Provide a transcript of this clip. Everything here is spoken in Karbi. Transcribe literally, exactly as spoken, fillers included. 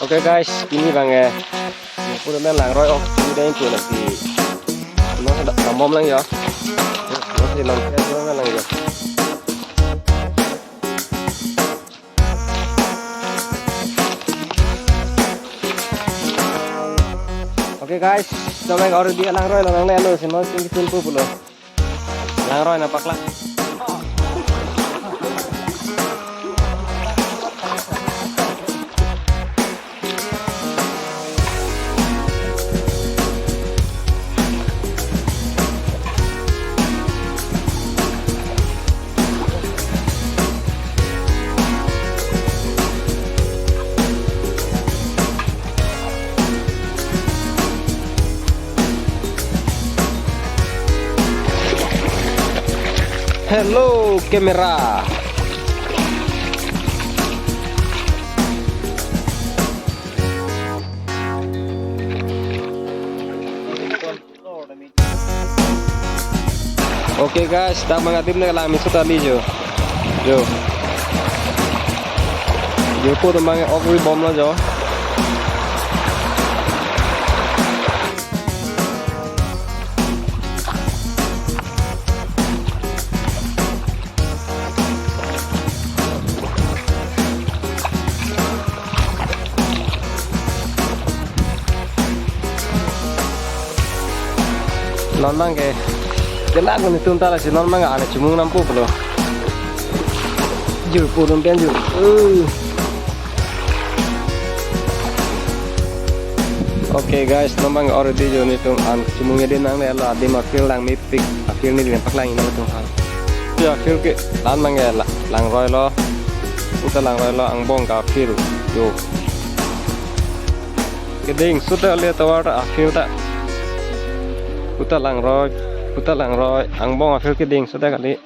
Okay guys, pini abang eh, pura men langroi ok, pura itu nanti. No, ada tamom lang ya. No, si non pura lang ya. Okay guys, so baik already langroi lo, nanglelo si non sing kitul pu pulo. Langroi nangpaklang. Hello, camera. Okay guys, dak abang adim ne lang miso tali jo. Jo. Jo po abang ok ri bomlo jo. Non abang ke, kelak netum ta lasi non abang ke an chimung nam pu pulo. Jur pu dum pen jur. Uh. Okay guys, non abang ke already jo netum an chimung adim nanglelo, adim a-field langmepik, a-field ne adim paklang nangtum aphan. Ya, field ke, la-an abang ke la, langroi lo. Puta langroi lo, angbong ka field. Jo. Keding sut ta le tovar ta a-field ta. Puta langroi, puta langroi, angbong a-field keding sut ta kali.